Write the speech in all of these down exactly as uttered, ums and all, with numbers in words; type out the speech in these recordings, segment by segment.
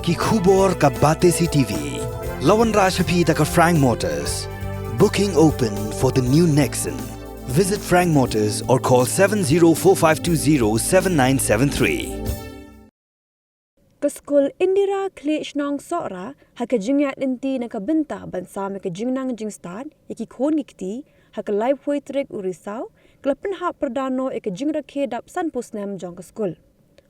Ki khubor ka Batesi T V. La wanrah sha phi da ka Frank Motors. Booking open for the new Nexon. Visit Frank Motors or call seven zero four five two zero seven nine seven three. Ka skul Indira Khlieh Shnong Sohra ha ka jingïaid lynti na ka bynta ban sam ïa ka jingnang jingstad ïa ki khun ki kti ha ka laiphew tarik u Risaw ka la pynhap pyrda noh ïa ka jingrakhe dap sanphew snem jong ka skul.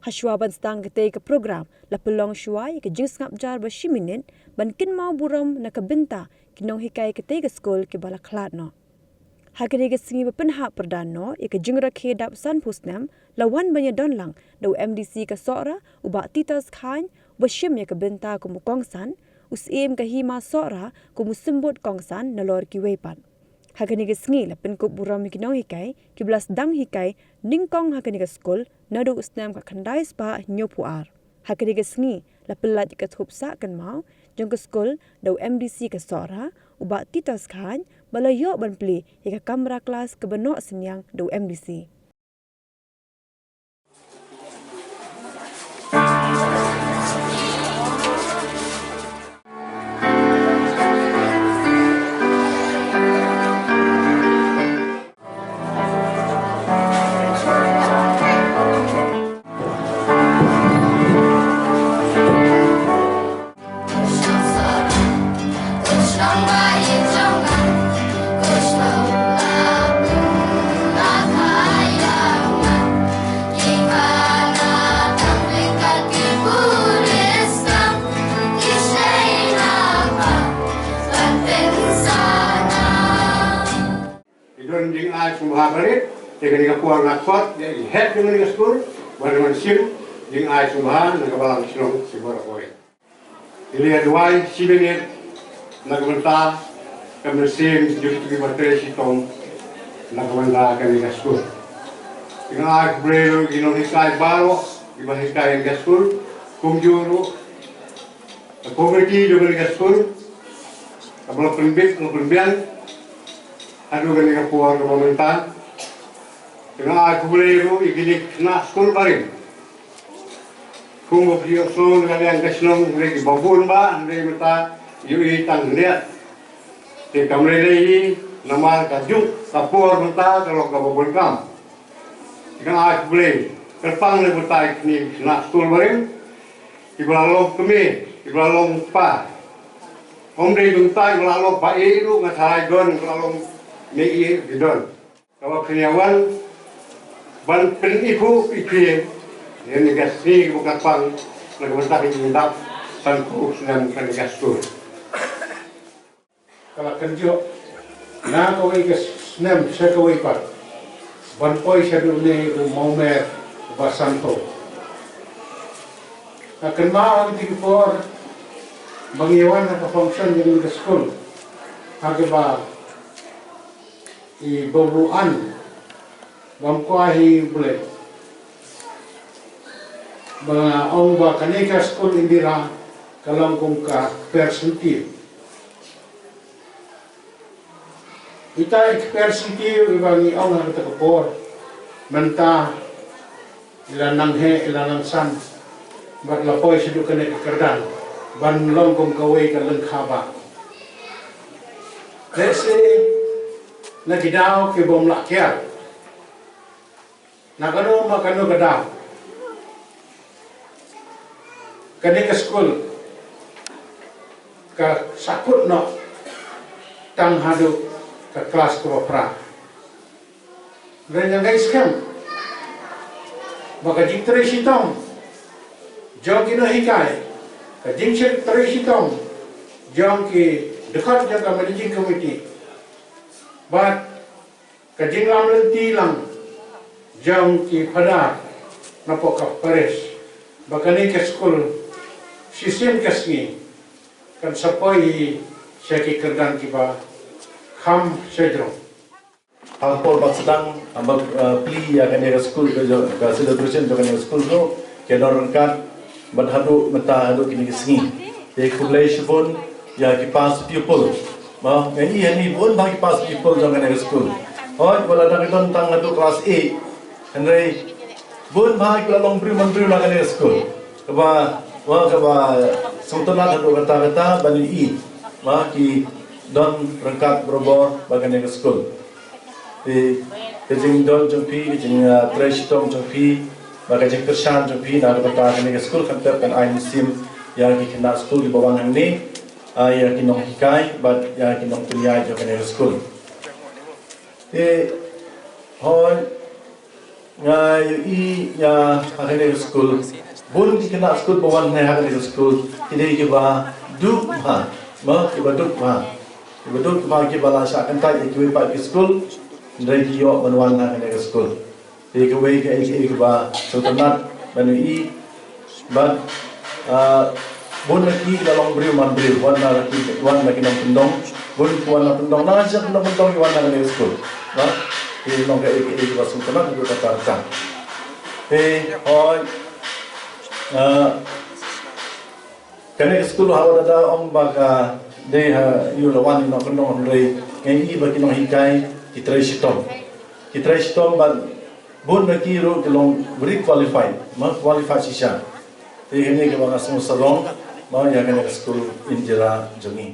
Hashwa ban sdang katei ka program la pynlong shuwa ïa ka jingsngap jar ba shi minit ban kynmaw burom na ka bynta ki nonghikai katei ka skul kiba la khlad noh. Ha kane ka sngi ba pynhap pyrda noh ïa ka jingrakhe dap sanphew snem la wan ban ïadon lang da u M D C ka Sohra u Bah Titus Chyne uba shim ïa ka bynta kum u kongsan, u Syiem ka Hima Sohra kum u symbud kongsan nalor kiwei pat. Ha kane ka sngi la pynkup burom ïa ki nonghikai kiba la sdang hikai nyngkong ha kane ka skul naduh u snem khatkhyndai spah hynñiewphew ar. Ha kane ka sngi la pyllait ïa ka thup sah kynmaw jong ka skul da u M D C ka Sohra u Bah Titus Chyne ba la ïoh ban plie ïa ka kamra klas kaba noh synñiang da u M D C. Ki don jingai sngewbha barit, te kane ka por nga khot ïa ki head jong kane ka skul ban wan shim jingai sngewbha na ka balang shnong sha baroh kawei. Ngi la duwai shi minit na ka bynta ka mynsiem jong kito kiba trei shitom na ka bynta kane ka skul. Nga ai khublei ruh ïa ki nonghikai baroh kiba hikai kane ka skul, kumjuh ruh ka komiti jong kane ka skul kaba la pynbit la pynbiang haduh kane ka por kaba mynta. Nga ai khublei ruh ïa kine ki khynnah skul barim. Kumba phi ïohsngew na ka liang ka shnong, hynrei kiba bun bah hynrei mynta ïohi tang khyndiat. Te kam lei lei hi namar ka juk ka por mynta ka long kaba bun kam. Te nga ai khublei kyrpang na ka bynta kine ki khynnah skul barim kiba la long kmie, kiba la long kpa. Ym dei kumta, kiba la long kpa ei ruh nga tharai don, kiba la long mei ei ruh ki don. Kaba phin ïa wan ban pyni khublei ïa kane ka sngi kaba kyrpang na ka bynta ka jingdap sanphew snem kane ka skul. Ka la kynjoh na kawei ka snem sha kawei pat ban poi shaduh ne u mawmer uba sanphew. Nga kynmaw ha kine ki por ba ngi wan ha ka function jong ka skul ha kaba i Bah Ruan bam kwah hi u Blei ba nga ong ba kane ka skul Indira ka long kum ka kper syntiew. Ita i kper syntiew iba ngi ong ha kata ka por mynta i la nang heh, i la nang san bad la poi shaduh kane ka kyrdan ban long kum kawei ka lyngkha ba. Lehse na ki daw ki bym lah kiar na kano ma kano ka daw kane ka skul ka sahkut noh tang haduh ka klas kaba phra. Hynrei nga ngeit skhem ba ka jingtrei shitom jong ki nonghikai, ka jingtrei shitom jong ki dkhot jong ka managing committee bad ka jinglam lynti lang jong ki phadar napoh ka parish ba kane ka skul shisien ka sngi kan sa poi hi sha ki kyrdan kiba kham shajrong. Ha ka por ba sdang, ah, ba, ah, plie ïa kane ka skul, ka, ka celebration jong kane ka skul ruh ki don ryngkat bad haduh mynta haduh kine ki sngi. Te khublei shibun ïa ki past pupil. Ba ngi ïa ngi bun bha ki past pupil jong kane ka skul. Hooid, wat la dang don tang haduh klas eight. Hynrei bun bha ki la long briew man briew na kane ka skul. Kaba Ba kaba sngewtynnat haduh katta katta ban ïohi ba ki don ryngkat barabor bad kane ka skul. Te ka jingdon jong phi, ka jing, ah, trei shitom jong phi bad ka jingkyrshan jong phi na ka bynta kane ka skul kan pep ban ai mynsiem ïa ki khynnah skul kiba wan hangne, ah, ïa ki nonghikai bad ïa ki nongpynïaid jong kane ka skul. Te hooid, nga ïohi ïa ha kane ka skul, bun ki khynnah skul ba wan hangne ha kane ka skul ki dei kiba duk bha, ma, kiba duk bha, kiba duk bha, kiba la shah kyntait ïa kiwei pat ki skul, hynrei ki ïoh ban wan ha kane ka skul. Te kawei ka, ka, kaba sngewtynnat ban ïohi. Bad, ah, bun na ki la long briew man briew, wan na ki, wan na ki nongkyndong, bun ki wan na kyndong, na jong kyndong kyndong ki wan na kane ka skul. Ba te long kaei kaei kaba sngewtynnat haduh katta katta. Te hooid, ah, kane ka skul ha uba dei ong ba ka dei ha ïa u la wan u nongkyndong, hynrei nga ïohi ba ki nonghikai ki trei shitom. Ki trei shitom bad bun na ki ruh ki long very qualified, ma, qualified shisha. Te kane kaba nga sngewsarong, ma, ïa kane ka skul Indira jong ngi.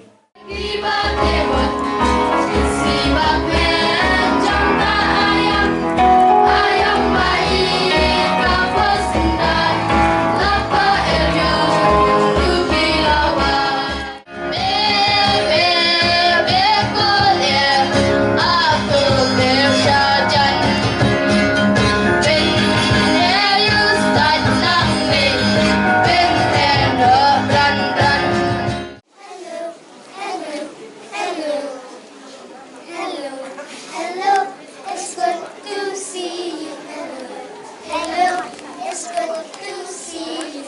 Hello, hello, hello, hello, hello. It's good to see you. Hello, hello, it's good to see you.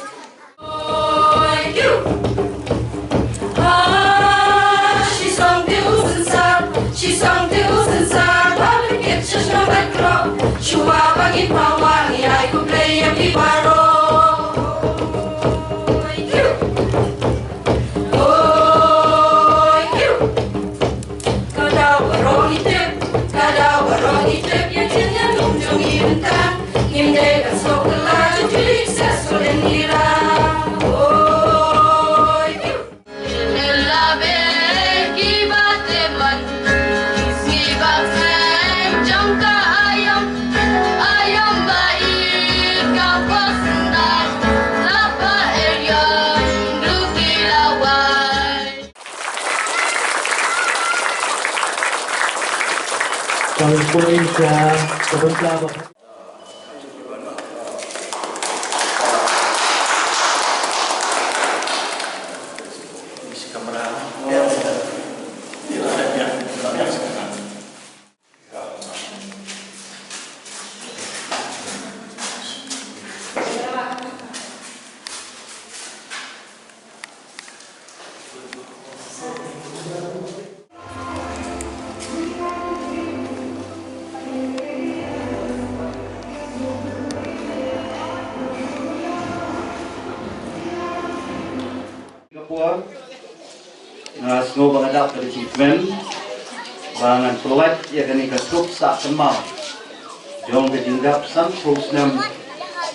Ka poi sha ka bynta ba Ka por, nga sngew ba nga dap ka jingkmen ba ngan pynlait ïa kane ka suk sah kynmaw jong ka jingjop sanphew snem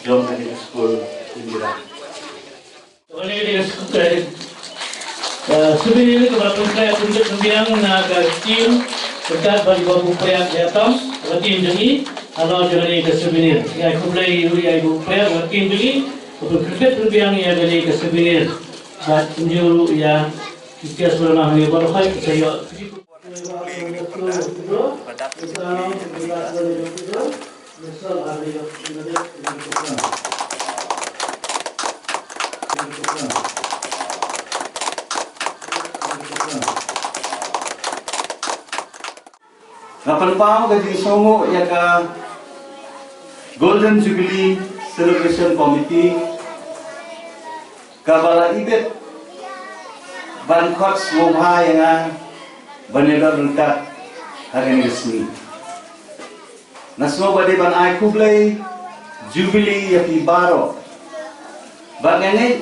jong kane ka skul Indira. Kane ka dei ka, eh, souvenir kaba la pynkhreh pynbeit pynbiang na ka team ryngkat bad i Bah Bupriak Jaiatom, ka team jong ngi, halor jong kane ka souvenir. Ïa khublei ïa i Bah Bupriak, ka team jong ngi, ka pynkhret pynbiang ïa kane ka souvenir. Bad kumjuh ruh ïa ki guest ba la nang ïa baroh, ka sa ïoh. Nga pynpaw ka jingsngewnguh ïa ka Golden Jubilee Celebration Committee, kaba la ibit ban khot sngewbha ïa nga ban ïadon ryngkat ha kane ka sngi. Nga sngew ba dei ban ai khublei Jubilee ïa phi baroh. Bad nga ngeit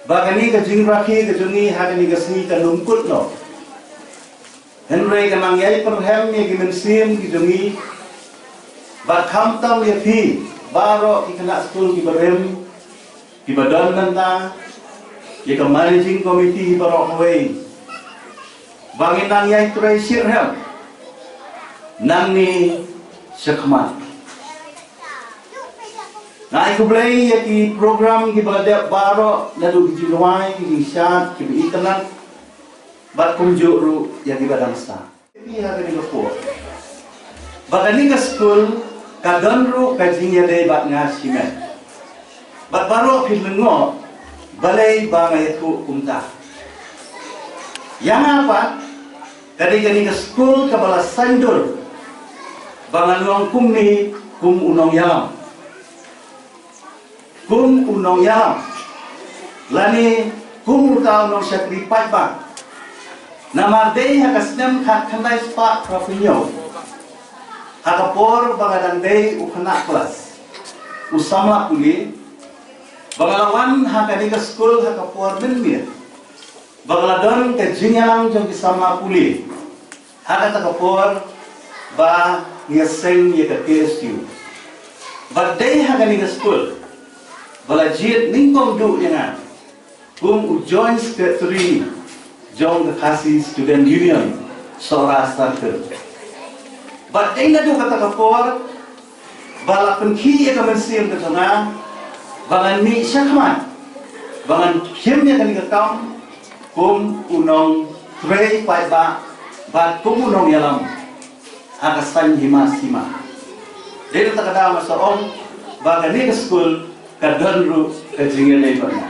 ba kane ka jingrakhe ka jong ngi ha kane ka sngi kan ym kut noh. Hynrei ka nang ïai pyrhem ïa ki mynsiem ki jong ngi. Bad khamtam ïa phi baroh ki khynnah skul kiba rim, Kiba don mynta, ïa ka Managing Committee baroh kawei, ba ngin nang ïai trei shitrhem nangne shakhmat. Nga ai khublei ïa ki program kiba la dep baroh, naduh ki jingrwai, ki jingshad, kiba itynnad, bad kumjuh ruh ïa kiba dang sah. Phi ha kane ka por ba kane ka skul ka don ruh ka jingïadei bad nga shimet. Bad baroh phi lyngngoh balei ba nga ïathuh kumta. Ïa nga pat, ka dei kane ka skul kaba la saiñdur ba ngan long kumne, kum u nongïalam, kum u nongïalam, lane kum uta u nongshakri paidbah. Namar dei ha ka snem khatkhyndai spah phra phew hynñiew, ha ka por ba nga dang dei u khynnah klas, u samla pule, ba nga la wan ha kane ka skul ha ka por mynmiet, ba ka la don ka jingïalang jong ki samla pule ha kata ka por ba ngi ïaseng ïa ka K S U. Bad dei ha kane ka skul ba la jied nyngkong duh ïa nga kum u Joint Secretary jong ka Khasi Student Union, Sohra Circle. Bad dei naduh kata ka por ba la pynkhih ïa ka mynsiem ka jong nga ba ngan mih shakhmat, ba ngan shim ïa kane ka kam kum u nongtrei paidbah bad kum u nongïalam ha ka saiñ hima sima. Dei na kata ka daw nga sa ong ba kane ka skul ka don ruh ka jingïadei bad nga.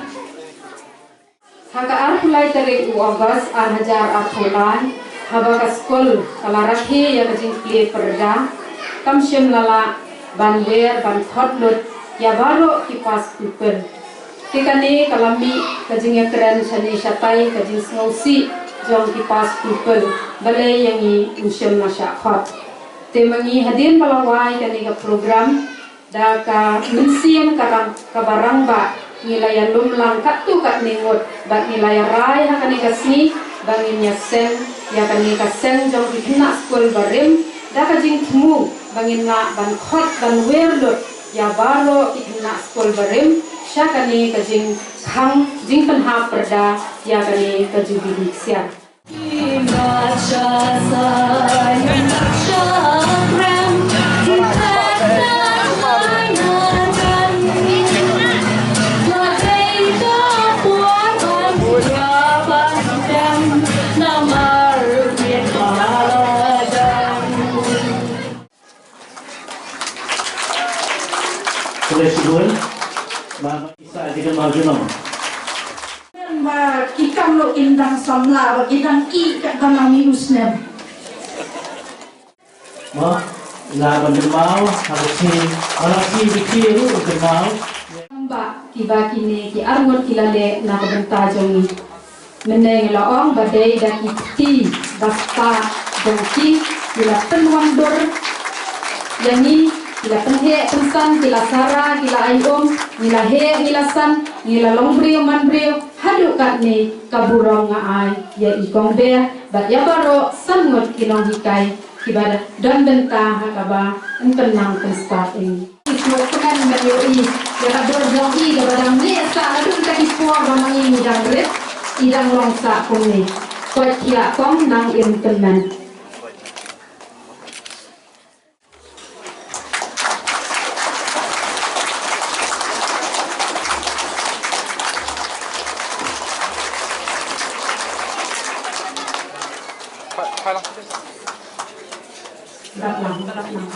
Ha ka arphew lai tarik u August ar hajar arphew lai, haba ka skul ka la rakhe ïa ka jingplie pyrda, kam shym la lah ban wer ban khot lut ïa baroh ki past pupil. Te kane ka la mih ka jingïakren shane shatai ka jingsngewsih jong ki past pupil, balei ïa ngi ngim shym la shah khot. Te ma ngi hadien ba la wai kane ka program, da ka mynsiem ka rang, kaba rangbah, ngi la ïalum lang katto katne ngut, bad ngi la ïarai ha kane ka sngi ba ngin ïaseng ïa kane ka seng jong ki khynnah skul barim, da ka jingthmu ba ngin lah ban khot ban wer lut ïa baroh ki khynnah skul barim sha kane ka jingkhang jingpynhap pyrda ïa kane ka Jubilee Ksiar. Khublei shibun. Ba ki sa ji kan mar junom. Ba ki kam lo in dang samla, ba ki dang ki ka dang nang ni usnem. Mo, la ban dynmaw, ha ka shi, ha la shi bi ki ru dynmaw. Ba ki ba kine ki arngut ki la leh na ka bynta jong ngi. Mynne ngi la ong ba dei da ki kti ba spah jong ki, ki la pynwandur ïa ngi, ki la pynheh pynsan, ki la sara, ki la ai um, ngi la heh, ngi la san, ngi la long briew man briew, haduh katne ka burom nga ai ïa i Kong Ber bad ïa baroh san ngut ki nonghikai kiba don bynta ha kaba yn pynnang pynstad ïa ngi. I sngewkmen ban ïohi ïa ka dur jong i kaba dang neh sah naduh kita ki por ba ma ngi ngi dang rit, i dang long sah kumne. Koit thiah kong nang im tymmen. Dap lang, dap lang.